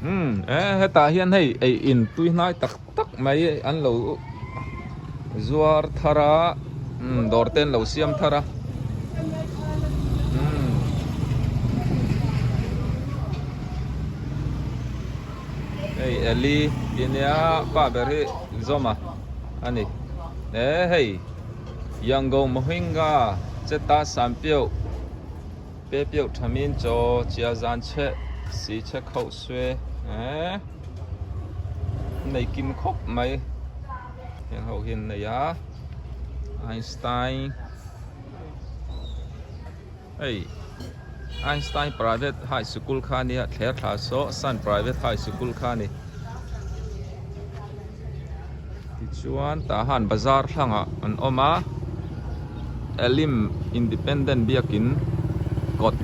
Umm e hetah hian hei ei in tui hnai tak tak mai an lo zuar thar a umm dawr te an lo siam thar a umm. Hei Eli tih ania pa ber hi Zawma a ni e hei Yango Mohinga Cheta Sanpiau Pe Piau Thamin Chaw Chia Zan Chhe Si Chhe Khauh Sue e nei kim khawp mai heng ho hi an nei a Einstein. Hei Einstein Private High Sikul kha ania thler thla saw Sun Private High Sikul kha a ni. Tichuan tah han bazar thlangah an awm a Elim Independent biakin kawt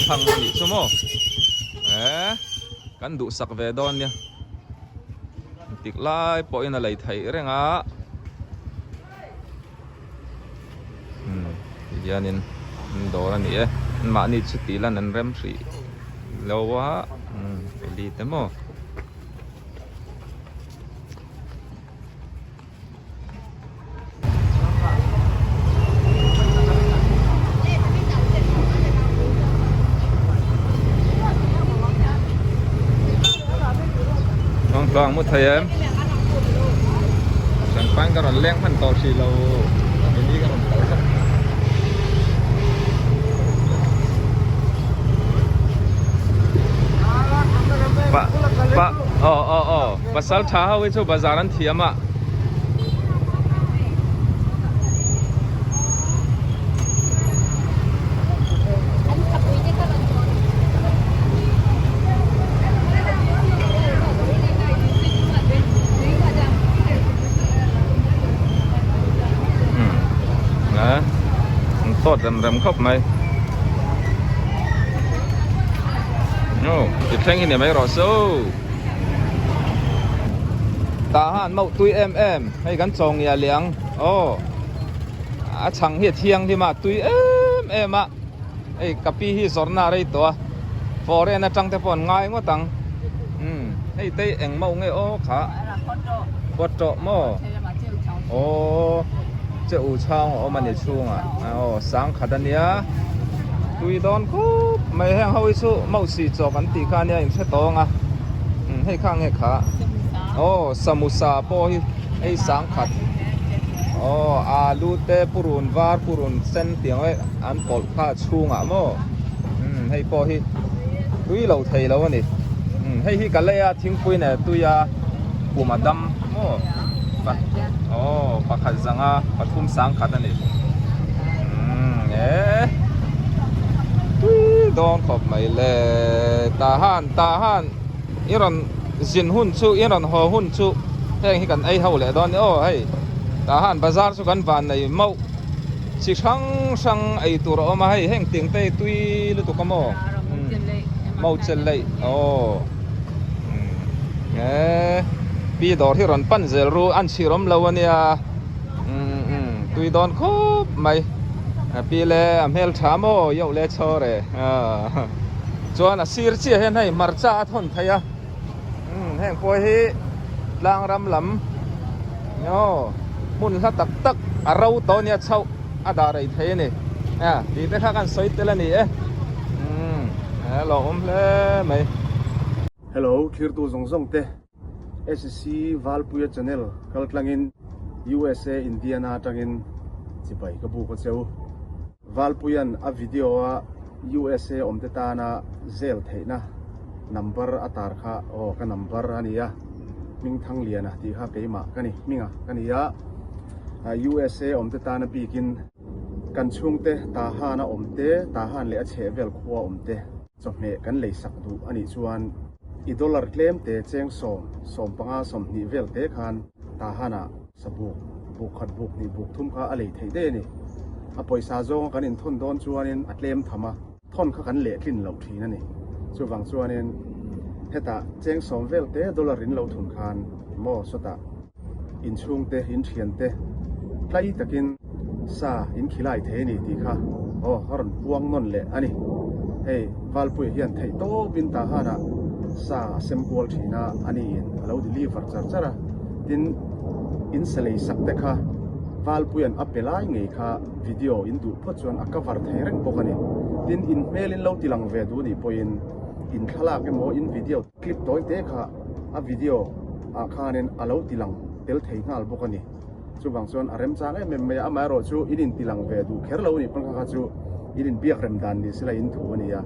thlang a nih chu maw eh kan duhsak ve dawn nia tik lai pawhin a lei theih reng a. Ti hianin an dawr a ni e mahni chu tih lan an rem hrih lo a eli te maw. Tluang mu thei em. Champagne ka rawn leng hman tawh hrih lo Lily ka rawn kal zawk. Pa pa aw aw aw pasal tha ho hi chu bazar an thiam a. Tawt rem rem khawp mai ti thleng hi ni mai rawh se aw tah han mauh tui em em hei kan chaw ngiah leh ang aw a chhang hi a thianghlim a tui em em a. Hei ka pi hi zawrhna a rei tawh a, foreign atang te pawh an ngai ngawt ang. Umm hei te eng mauh nge aw kha Pawtawh maw? Aw che u chhang a awm a ni chhungah aw sang khat a nia tui dawn khup mai heng ho hi chu mausi chawk an tih kha a nia in hre tawng a umm hei kha nge kha aw samosa pawh hi hei sang khat aw alu te purun var purun sen tiang e. An pawlh kha a chhungah maw umm hei pawh hi tui lo thei lo a ni umm hei hi ka lei a thingpui nen tui a kum a dam maw aw pakhat zanga pathum sang khat a ni umm e tui dawn khawp mai le tah han tah han i rawn zin hun chu i rawn haw hun chu heng hi kan ei ho leh dawn a ni aw hei tah han bazar chu kan van nei mauh. Chi hrang hrang ei tur a awm a hei heng tiang te hi tui lutuk a maw Mauchel leih aw e pi dawr hi rawn pan zel ru an chhir awm lo a nia tui dawn khawp mai pi le a hmel tha maw yoh le chhawr e chuan a sir chiah hian hei hmarcha a thawn thei a. Umm heng pawh hi tlang ram lam aw hmun hla tak tak a ro tawh ania chhoh a dah rei thei a ni a tih te kha kan sawi tel a ni e umm a lawmawm hle mai. Hello thirtu zawng zawng te SC Valpuia channel kal tlangin USA Indiana atangin chibai ka buk a cheu. Valpuia'n a video a USA awmte tana zel theihna number a tar kha aw ka number a nia Hmingthangliana tih kha keimah ka ni hminga ka ni a USA awmte tana bikin kan chhungte Tahan a awmte Tahan leh a chhehvel khua awmte chawhmeh kan leisak duh a nih chuan i dollar tlemte cheng 10, 15, 20 vel te khan Tahan-ah Sabuk, buk khat buk hnih buk thum kha a lei theih daih a ni. A pawisa zawnga kan inthawn dawn chuanin a tlem tham a, thawn kha kan lehtlin loh thin a ni. Chuvang chuanin hetah cheng sawm vel te dollar in lo thun khan maw sawtah inchhungte, inthiante tlai takin sa in khilai thei a ni tih kha aw a rawn puang nawn leh a ni. Hei Valpuia hian theihtawpin Tahan-ah sa a sem kual thin a, ani in a lo deliver char char a. Tin, in sa lei sak te kha Valpuia'n a pe lai ngei kha video in duh phawt chuan a cover thei reng bawk a ni. Tin, in hmel in lo ti lang ve duh nih pawhin in thlalak emaw in video clip tawi te kha a video ah khanin a lo ti lang tel thei nghal bawk a ni. Chuvang chuan a remchang em em mai a, amaherawh chu in intilang ve duh kher lo a nih pawn kha kha chu in inbiak rem dan ni sela in thu a ni a,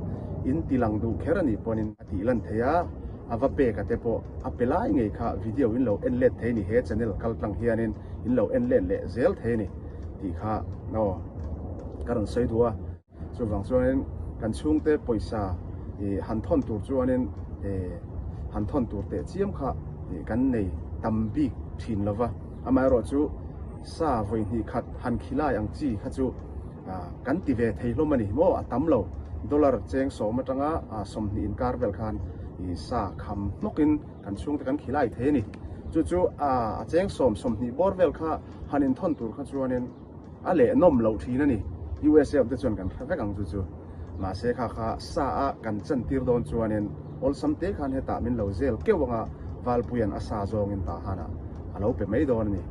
in tilang duh kher a nih pawnin a tih lan thei a, a va pek a te pawh a pe lai ngei kha video in lo en let thei a ni, he channel kal tlang hianin in lo en let leh zel thei a ni tih kha aw ka rawn sawi duh a. Chuvang chuanin kan chhungte pawisa ih han thawn tur chuanin ih han thawn tur teh chiam kha ih kan nei tam bik thin lo va. Amaherawhchu sa vawi hnih khat han khilai ang chi kha chu ah kan ti ve thei hlawm a ni maw a tam lo. Dollar cheng sawm atanga ah 20 inkar vel khan ih sa kham hnawkin kan chhungte kan khilai thei a ni. Chu chu ah a cheng sawm 20 bawr vel kha han inthawn tur kha chuanin. A leh nawm loh thin a ni. USA awm te chuan kan hre vek ang chu chu. Mahse kha kha sa a kan chan tir dawn chuanin awlsam te khan hetah min lo zel keuh anga Valpuia'n a sa zawngin tah hanah a lo pe mai dawn a ni.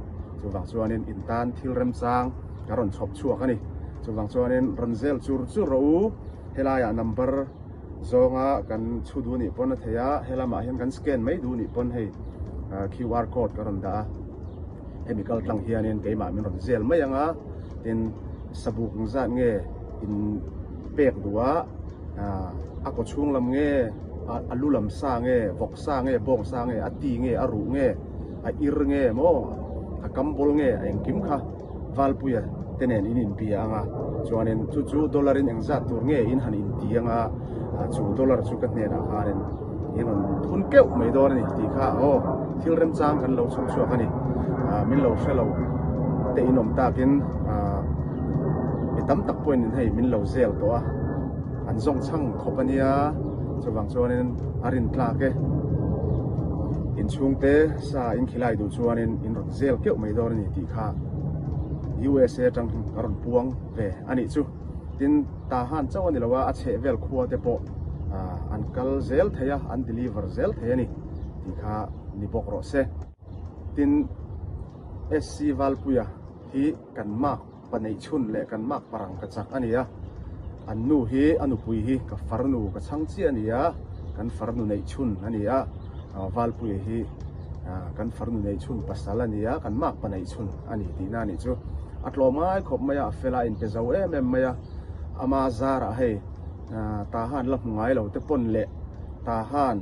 Chuvang chuanin in tan thil remchang ka rawn chhawp chhuak a ni. Chuvang chuanin rawn zel chur chur rawh u. Helaiah number zawnga kan chhu duh nih pawn a thei a, helamah hian kan scan mai duh nih pawn hei QR code ka rawn dah a. Hemi kal tlang hianin keimah min rawn zel mai ang a, tin sabuk ang zat nge in pek duh a, a kaw chhung lam nge, a lu lam sa nge, vawk sa nge, bawng sa nge, a ti nge, a ruh nge, a ir nge maw, a kam bawl nge, a engkim kha Valpuia te nen in inbia ang a, chuanin chu chu dollar in engzat tur nge in han inti ang a, chu dollar chu ka hnenah khanin in rawn thun keuh mai dawn a ni tih kha aw thil remchang kan lo chhawp chhuak a ni. Min lo hre lo te in awm takin mi tam tak pawhin hei min lo zel tawh a, an zawng chhang khawp a nia, chuvang chuanin a rin tlak e. Inchhungte sa in khilai duh chuanin in rawn zel keuh mai dawn a ni tih kha USA atang ka rawn puang ve a nih chu. Tin, Tahan chauh a ni lo a, a chheh vel khua te pawh an kal zel thei a, an deliver zel thei a ni tih kha ni bawk rawh se. Tin, SC Valpuia hi kan mark paneih chhun leh kan mark parang ka chak a ni a, an nu hi a nupui hi ka farnu ka chhang chiah a ni a, kan farnu neih chhun a ni a, Valpuia hi kan farnu neih chhun pasal a ni a, kan mark paneih chhun a ni tihna a nih chu. A tlawm ngai khawp mai a, a fel a, a inpe zo em em mai a, ama zarah hei Tahan la hmu ngai lo te pawn leh Tahan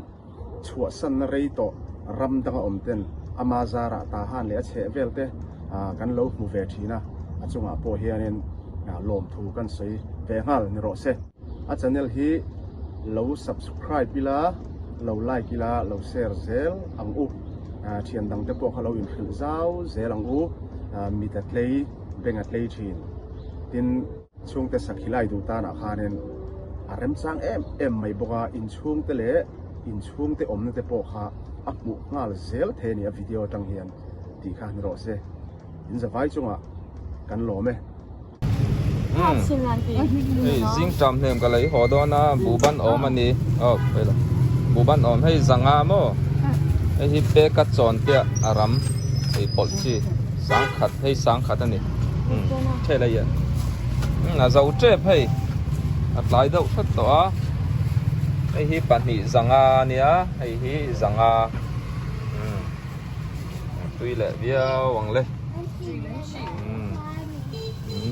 chhuahsanna rei tawh ram danga awm ten ama zarah Tahan leh a chheh vel te kan lo hmu ve thin a, a chungah pawh hianin lawmthu kan sawi ve nghal ni rawh se. A channel hi lo subscribe ila, lo like ila, lo share zel ang u. Thian dang te pawh kha lo inhrilh zau zel ang u. Mit a tlei, beng a tlei thin. Tin, chhungte sakhilai duh tanah khanin a remchang em em mai bawk a, inchhungte leh inchhungte awmna te pawh kha a hmuh nghal zel thei a ni a video atang hian tih kha ni rawh se. In zavai chungah kan lawm e. Hei zing ṭam hnem ka lei haw dawn a buhban awm a ni aw hei lo buhban awm hei zanga maw hei hi peka chawn te a ram hei pawlh chi sangkhat hei sangkhat a ni thei la hian a zo tep hei a tlai deuh hret tawh a hei hi pahnih zanga a nia hei hi zanga tui leh viau ang le.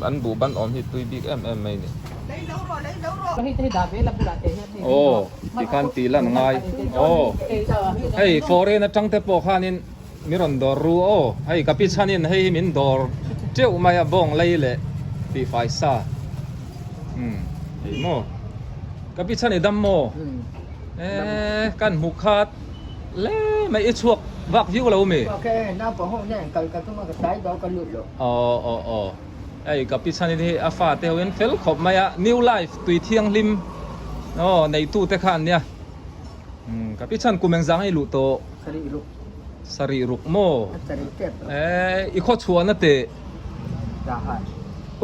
An buh ban awm hi tui bik em em mai ni. Aw tikhan tih lan ngai aw hei foreign atang te pawh khanin mi rawn dawr ru aw hei ka pi chhanin hei hi min dawr teuh mai a bawng lei leh tih fai sa umm hei maw ka pi chhan i dam maw eee kan hmu khat le mai i chhuak vak viau lo mi. Aw aw aw hei ka pi chhanin hi a fate ho hian fel khawp mai a new life tui thianghlim aw neitu te kha an nia umm ka pi chhan kum engzang a i luh tawh sarih ruk maw eh i khaw chhuahna teh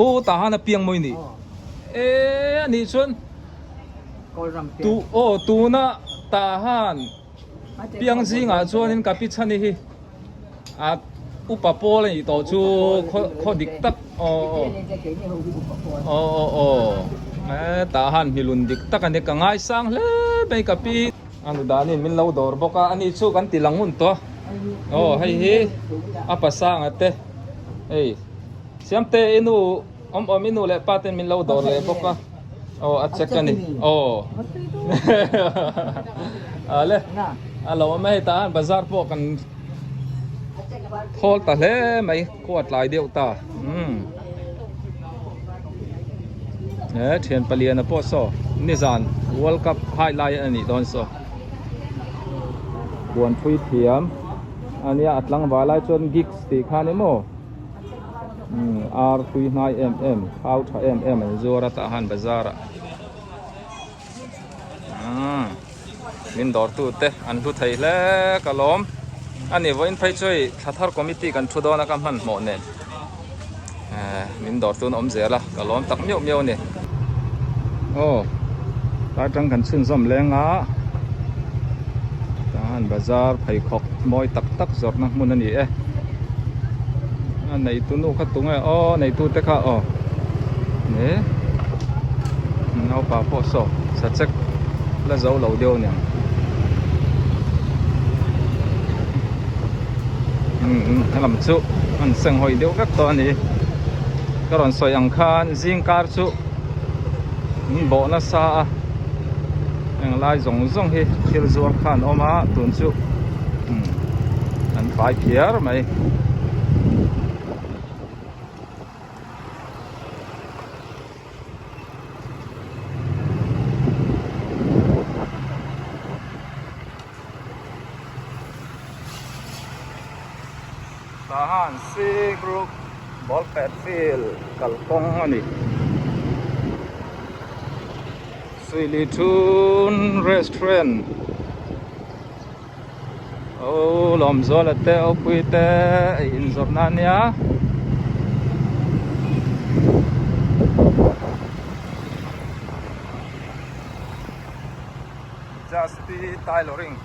aw tahan a piang maw i nih eh anih chuan tu aw tuna. Tahan piang zingah chuanin ka pi chhani hi a upa pawl a nih tawh chu khaw dik tak aw aw aw aw aw e Tahan hmilun dik tak a ni ka ngaisang hle mai ka pi. A nu danin min lo dawr bawk a, ani chu kan ti lang hun tawh a aw hei hi a pasanga te hei Siamte i nu awm awm i nu leh pa ten min lo dawr leh bawk a aw a check a ni aw ale a lo awm a hei tah bazar pawh kan thawl ta hle mai khua tlai deuh ta umm he thian paliana pawh saw nizan world cup highlight a nih dawn saw buanpui thiam ania a tlangval lai chuan gigs tih kha ni maw. Umm ar tui hnai em em phau tha em em an zuar a tah han bazar ah umm min dawr tu te an hlu thei hle ka lawm ani vawiin phei chu hei thla thar committee kan thu dawn a ka hmanhmawh nen eh min dawr tu an awm zel a ka lawm tak miauh miauh a ni aw tlai tang kan chhunzawm leng a tah han bazar pheikhawk mawi tak tak zawrhna hmun a ni e. A neitu nu kha tunge aw neitu te kha aw ne naupa pawh saw sachek la zo lo deuh aniang umm helam chu an seng hawi deuh vek tawh a ni ka rawn sawi ang khan zing kar chu an bawh nasa a englai zawng zawng hi thil zuar kha an awm a tun chu umm an fai phiar mai. Tahan C group ball pet field kalkawng a ni. Suilithun restaurant aw Lawmzuala te Awpui te ei inzawrhna a nia. Justy Tailoring.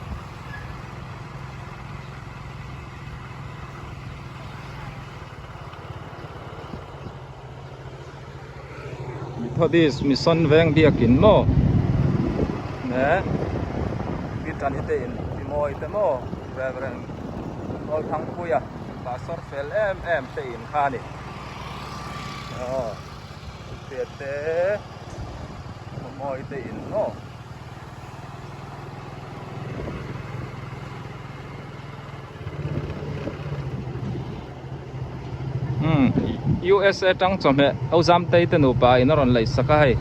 Methodist Mission Veng biakin maw ne Peter hi te in ti mawi te maw Reverend Lalthangpuia pastor fel em em te in kha a ni aw te mawi te in maw. Umm USA tang chawhmeh Ozamtei te nupa in a rawn laih sak a hei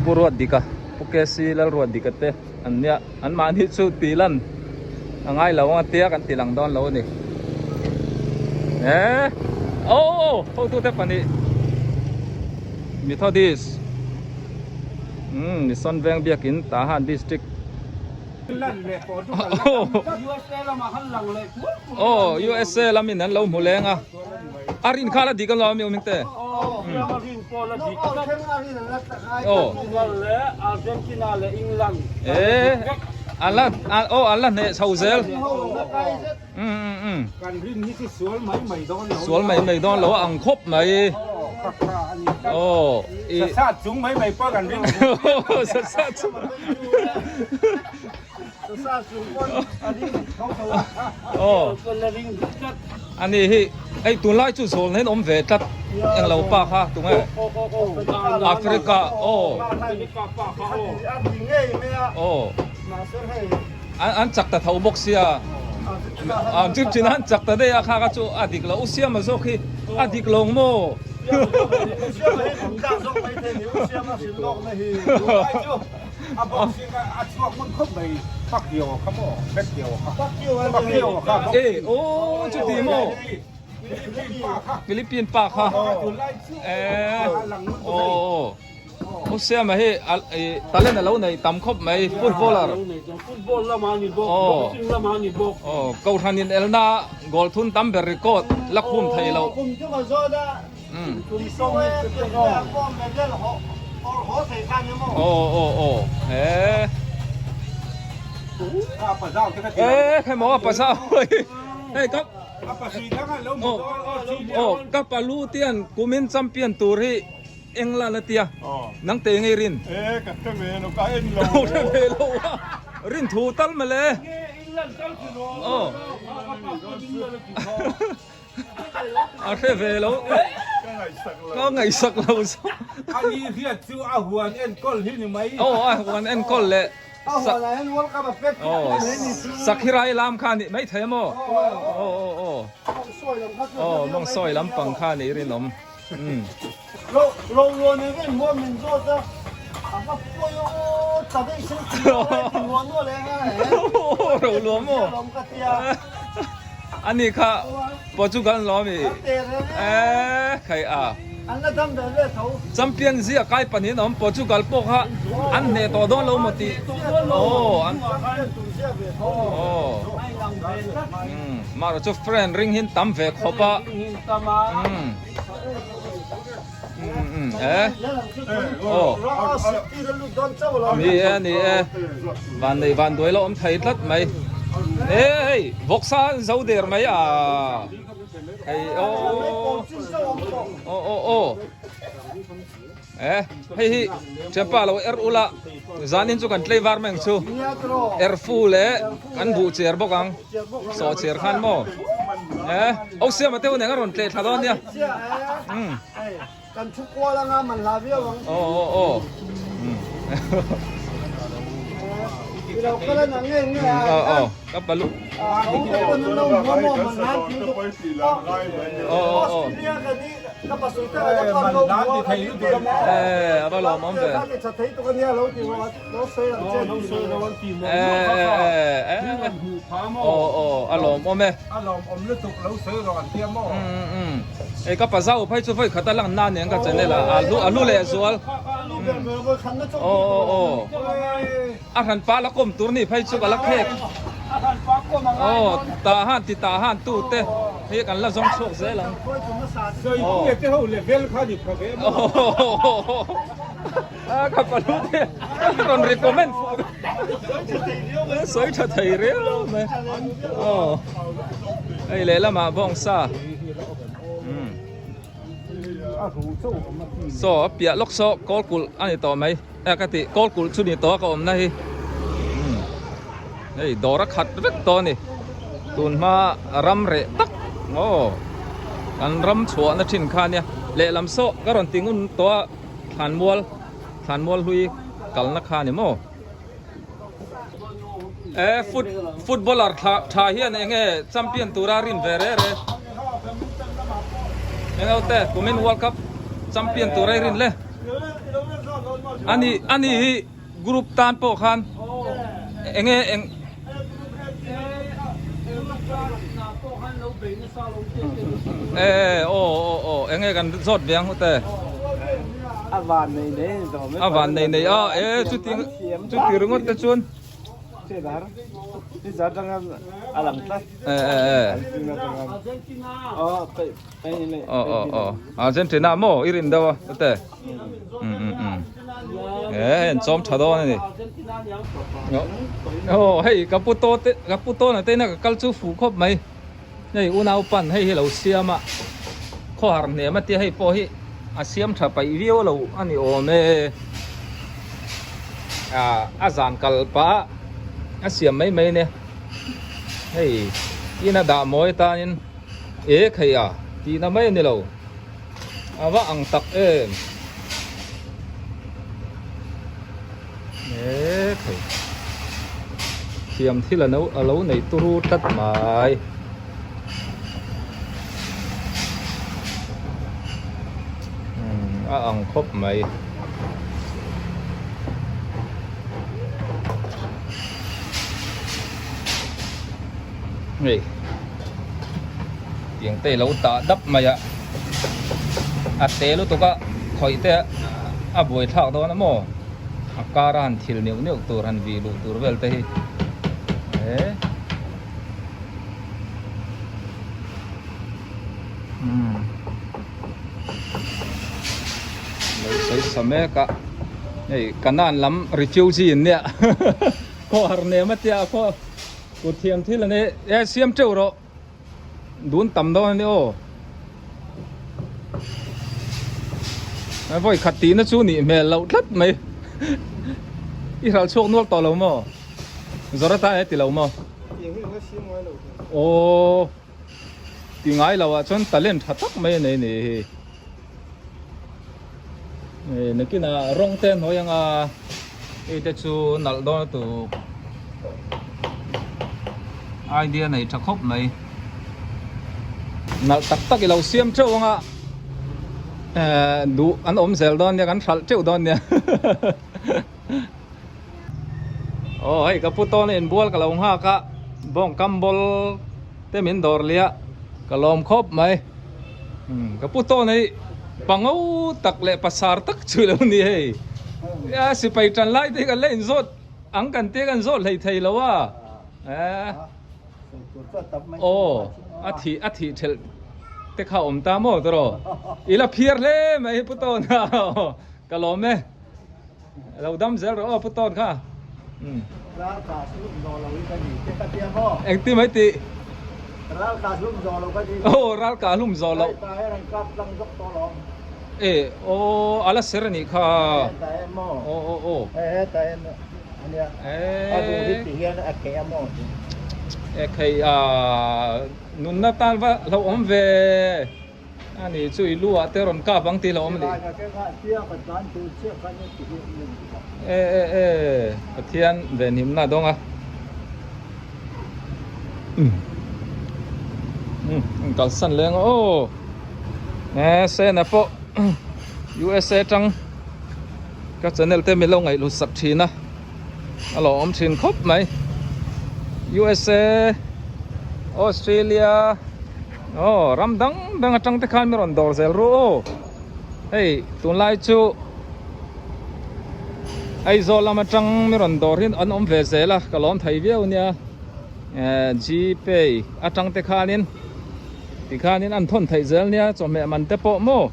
Pu Ruatdika Pu KC Lalruatdika te an nia an mahni chu tih lan a ngai lo ang a tia kan ti lang dawn lo a ni eh oh hotute pahnih Methodist. Umm Mission Veng biakin Tahan District Aw USA lamin an lo hmu leng a a rin kha la dik alawm mi awming te Aw Eh an la aw an la hneh chho zel Sual mai mai dawn lo a ang khawp mai. Aw i. Sasat chung mai mai pawh kan ring. Sasat chung. Sasat chung pawh a ring tho tho a. Aw. Ani hi hei tunlai chu zawl nen awm ve tlat englo pa kha tunge Africa aw. Aw. An chak ta tho bawk sia an chip chin an chak ta daih a kha kha chu a dik lo u siama zawk hi a dik lo ang maw e aw chuti maw Philippine pa kha e aw. Pu Siama hi talent a lo nei tam khawp mai footballer football lamah a ni bawk boxing lamah a ni bawk aw kohhran in elna goal thun tam ber record la khum thei lo aw aw aw he. E khai maw a pa zau hei ka aw ka palu te an kumin champion tur hi England a tia nang te ngei rin e ka hre ve lo ka en lo hre ve lo a rin thu tal mawle aw a hre ve lo ka ngaihsak lo zawk a ni hriat chu a huan enkawl hi ni mai aw a huan enkawl leh aw sakhirai lam kha nih maithei a maw aw aw aw aw mawng sawi lampang kha nih rinawm. Roluam aw ani kha Portugal lo ami e khai a champion zia kai panin awm Portugal pawh kha an hneh tawh dawn lo maw tih aw an aw mahrawh chu friend ring hin tam ve khawp a. Ni e ni e van nei van duai lo awm thei tlat mai e hei vawksa an zo der mai a hei aw aw aw aw e hei hi thianpa lo er ula zanin chu kan tlei var mai ang chu er fu leh kan buh cher bawk ang. Saw cher khan maw? Eh, o siam ate uneng a rawn tleh thla dawn nia. Um. Kan thu kual anga man hla viau ang. O o o. Um. Ilo kala na nge nge a. O o, ka palu. O o o. Eh, ava lawm awm ve. A lawmawm e. Ei ka pa zau phei chu vawi khat a lang na nen ka channel a a lu leh zual. A hran pa la kawm tur ni phei chu ka la khek. Aw ta han ti ta han tu te hi kan la zawng chhuak zel ang. A ka palu te rawn recommend fuh sawi tha thei riau mai aw hei lehlamah bawngsa umm saw a piah lawk saw kawl kulh a ni tawh mai e ka tih kawl kulh chu ni tawh a ka awmna hi umm hei dawr a khat vek tawh a ni tun hma ram reh tak aw kan ram chhuahna thin kha ania lehlam saw ka rawn ti ngun tawh a. Thlanmual Thlanmual hlui kalna kha ni maw? E foot footballer thla tha hian enge champion tura rin ve re re. Engau te kumin World Cup champion tura i rin le. Ani ani hi group tan pawh khan enge eng E aw aw aw enge kan zawt ve ang hute A van nei nei ni tawh A van nei nei a e chuti chuti ringawt te chuan Chedar ni zat atanga a lang tlat e e e Aw pe pe ni aw aw aw Argentina maw i rin deuh a hute um um um e an chawm tha dawn a ni aw hei ka pu to te ka pu tawn te ina ka kal chu fuh khawp mai hei unau pan hei hi lo siam a khawhar hnem a tia hei pawh hi a siam tha paih viau lo a ni awm e ah a zan kal pah a siam mai mai nia hei ina dah mawi tanin e khei a tihna mai a ni lo. A va ang tak em. E thei. Thiam thil a no a lo nei turu tlat mai. Umm a ang khawp mai. Hei tiang te lo tah dap mai a a te lutuk a khawih te a buai thlak dawn a maw a kar a han thil neuh neuh tur han vih luh tur vel te hi e umm lo sawi sa mek a hei kanan lam refugee an nia. Khaw har nem a tia khaw kut thiam thil a ni e siam teuh rawh dun tam dawn a ni aw vawi khat tihna chu nih hmel loh tlat mai i hral chhuak nual tawh lo maw Zorata e ti lo maw aw ti ngai lo ah chuan talent tha tak mai a nei ni hi. Nakinah rawng te a hnuai anga hei te chu nalh dawn a tuk idea nei tha khawp mai nalh tak tak i lo siam teuh anga ehh duh an awm zel dawn nia kan hralh teuh dawn nia aw hei ka pu tawn a inbual ka lo nghak a bawng kam bawl te min dawr liah ka lawm khawp mai. Ka pu tawn hei pango tak leh pasar tak chu lo ni hei a sipai tan lai te hi kan la inzawt ang kan tia kan zawt hlei thei lo a aw a thih a thih thelh te kha awm ta maw tawh i la phiar hle mai pu tawn a ka lawm e. Lo dam zel rawh aw pu tawn kha. Ral ka hlum zawh lo hi ka ni te ka tia maw? Engti mai tih? Ral ka hlum zawh lo ka ni. Aw ral ka hlum zawh lo. Ta hian an kap tlang zawk tawh lo. E aw a la ser a nih kha. Ta hian maw? Aw aw aw. E he ta hian a nia. A duh hi ti hian a keh a maw? E khei a nunna tan va hlauhawm ve. A ni chu i lu ah te rawn kap ang tih lo awm a ni. E e e Pathian venhimna a dawng a. Um kalsan leng aw. E Sena pawh USA tang ka channel te min lo ngaihlut sak thin a. A lo awm thin khawp mai. USA Australia Aw ram dang dang atang te khan mi rawn dawr zel ru aw hei tunlai chu Aizawl lam atang mi rawn dawr hi an awm ve zel a ka lawm thei viau nia eh gpay atang te khanin tikhanin an thawn theih zel nia chawhmeh man te pawh maw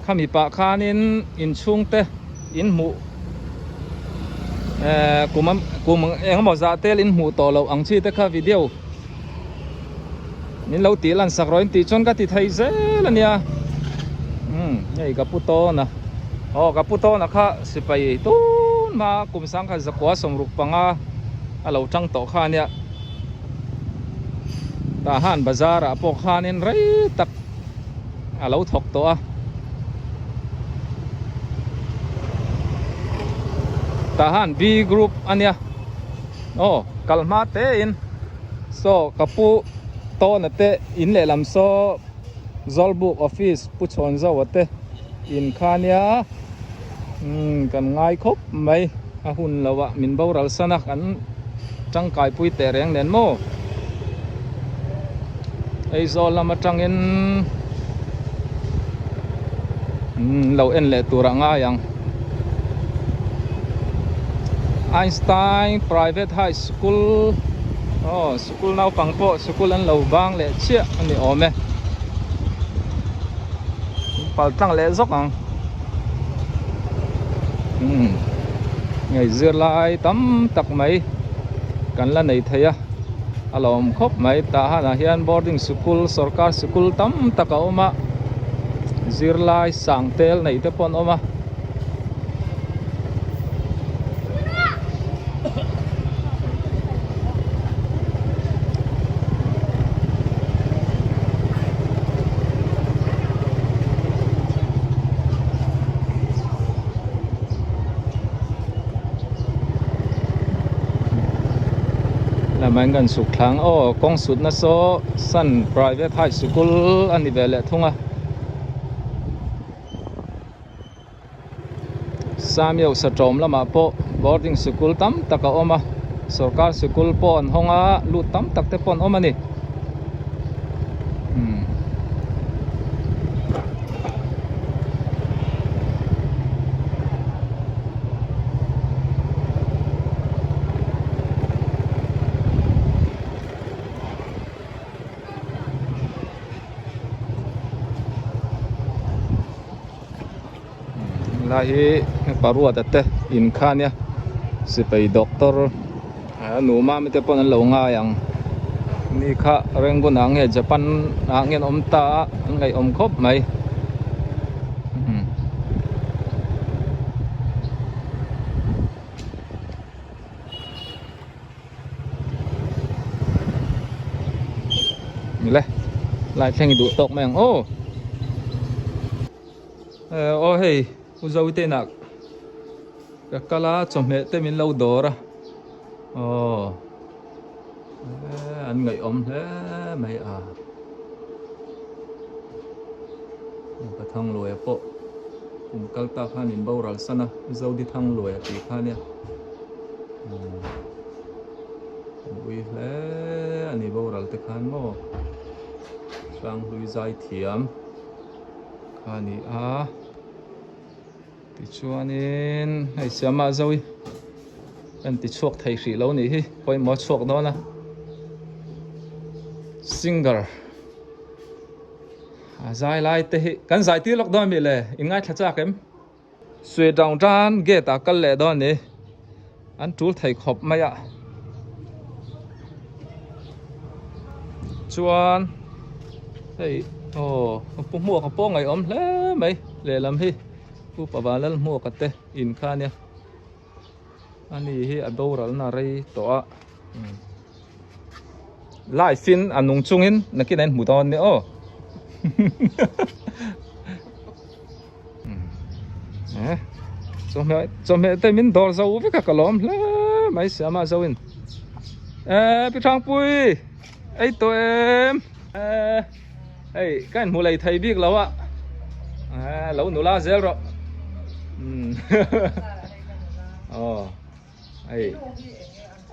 khami pah khanin inchhung te in hmuh eh kum kum engemaw zah tel in hmuh tawh loh ang chi te kha video. Min lo tih lan sak rawh in tih chuan ka ti thei zel a nia umm hei ka pu tawn a aw ka pu tawn a kha sipai tun hma kum sangkhat zakua sawmruk panga a lo tang tawh kha a nia tah han bazar ah pawh khanin rei tak a lo thawk tawh a tah han B group a nia. Aw kal hma te in saw ka pu tawna te in lehlam saw Zawlbuk office pu chhawn zoa te in kha nia umm kan ngai khawp mai a hun lo ah min boral san a kan tangkai pui teh reng nen maw Aizawl lam atangin umm lo en leh tur ah ngai ang. Einstein Private High School aw sikul naupang pawh sikul an lo bang leh chiah a ni awm e pal tlang leh zawk ang umm ngei zirlai tam tak mai kan la nei thei a a lo awm khawp mai tah hanah hian boarding sikul sorkar sikul tam tak a awm a zirlai sang tel neih te pawh an awm a. Lamah hian kan suk thlang aw kawng sutna saw sun private high school a ni ve leh thung a. Samio Satawm lamah pawh boarding sikul tam tak a awm a sorkar sikul pawh an hawng a lut tam tak te pawh an awm a ni umm. Helai hi paruata te in kha ania sipai doctor. A nu mami te pawn an lo ngai ang ni kha Rangoon ah nge Japan ah nge an awm ta a an ngaihawm khawp mai le lai thleng i duh tawk mai ang aw aw hei u Zoite inah ka kal a chawhmeh te min lo dawr a aw an ngaihawm hle mai a ka Thangluaia pawh kum kal ta khan min boral san a Zodi Thangluaia tih kha ania an ui hle a ni boral te khan maw Hranghlui zai thiam kha a ni a. Tichuanin hei siamah Zoe en ti chhuak thei hrih lo nih hi pawimawh a chhuak dawn a singer a zai lai te hi kan zai tir lawk dawn a mi le in ngaithla chak em sui down tan gate ah kal leh dawn a ni an tul thei khawp mai a chuan hei aw pu hmuak a pawh ngaihawm hle mai lehlam hi pu pavalal hmuak a te in kha ania ani hi a boralna rei tawh a live in a nung chungin nakin a inhmu dawn nia aw eh chawhmeh chawhmeh te min dawr zo vek a ka lawm hle mai siam a zo in eh pi Thangpui ei tawh em eh hei ka inhmu lei thei bik lo a eh lo nula zel rawh umm aw hei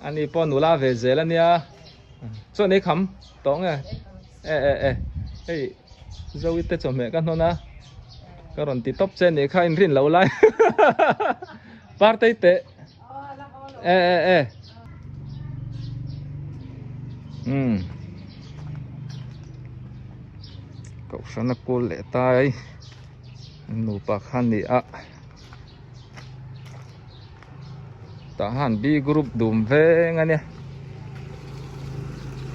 ani pawh nula ve zel ania chuan ei kham tawh nge eh eh eh hei. Zoe te chawhmeh ka hnawn a ka rawn ti tawp che nih kha in rin loh lai partei teh e e e umm kohhran a kul leh tai nupa kha ni a tah han B group dum veng a nia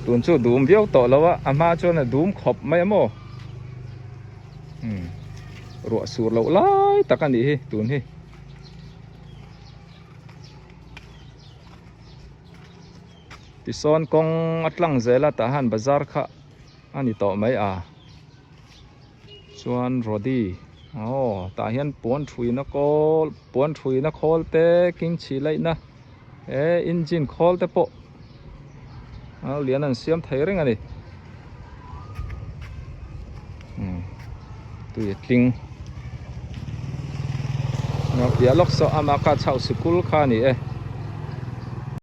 tun chu dum viau tawh lo a a hma chuan a dum khawp mai a maw umm ruah sur loh lai tak a nih hi tun hi. Tisawn kawng a tlang zel a tah han bazar kha a ni tawh mai a. Chuan Rody aw tah hian puan thuina kawl puan thuina khawl te kimchi laihna eh engine khawl te pawh a lian an siam thei reng a ni umm tui a tling piah lawk saw amah kha chhoh sikul kha a ni e.